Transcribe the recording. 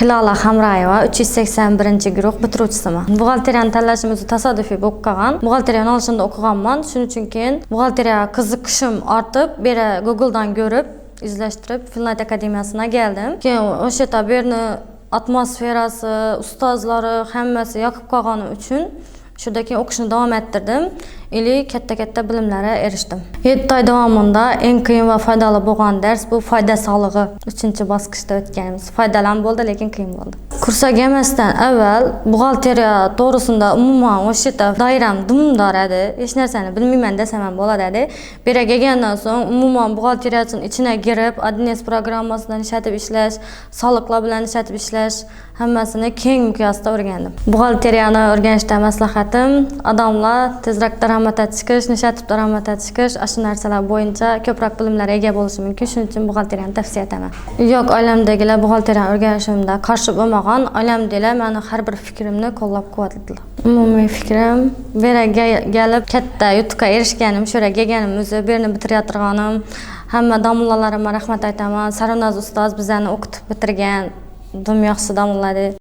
Hilola Hamrayeva, 381-guruh bitiruvchisiman. Buxgalteriyani tanlashim o'zi tasodifiy bo'lib qolgan. Buxgalteriya yo'nalishida o'qiganman. Shuning uchun keyin buxgalteriyaga qiziqishim ortib, beri Google'dan ko'rib, izlashtirib Finlight akademiyasiga keldim. Keyin o'sha yerda bu yerni atmosferasi, ustozlari hammasi yoqib qolgani uchun shu yerda keyin o'qishni davom ettirdim. Или katta-katta bilimlarga erishdim. 7 oy davomida eng qiyin va foydali bo'lgan dars bu foyda solig'i. 3-bosqichda o'tganimiz. Foydali ham bo'ldi, lekin qiyin bo'ldi. Kursga kelmasdan avval buxgalteriya to'g'risida umuman o'sha yerda doiram dumdor edi. Hech narsani bilmayman desam ham bo'ladi edi. Bu yerga kelgandan so'ng umuman buxgalteriyaning ichiga kirib, 1С programmasidan ishlatib ishlash, soliqlar bilan ishlatib ishlash hammasini keng miqyosda o'rgandim. Buxgalteriyani o'rganishda maslahatim: odamlar tezroq daromadga chiqish, ishlatib daromadga chiqish, shu narsalar bo'yicha ko'proq bilimlarga ega bo'lishi mumkin. Shuning uchun buxgalteriyani tavsiya etaman. Yo'q, oilamdagilar buxgalteriyani o'rganishimda qarshi bo'lmagan. Oilamdagilar meni har bir fikrimni qo'llab-quvvatladilar. Umumiy fikrim, bu yerga kelib katta yutuqqa erishganim, shu yerga kelganim o'zi, bu yerni bitirayotganim, hamma domlalarimga rahmat aytaman. Sarvinoz ustoz bizani o'qitib bitirgan, dum yaxshi domlalar.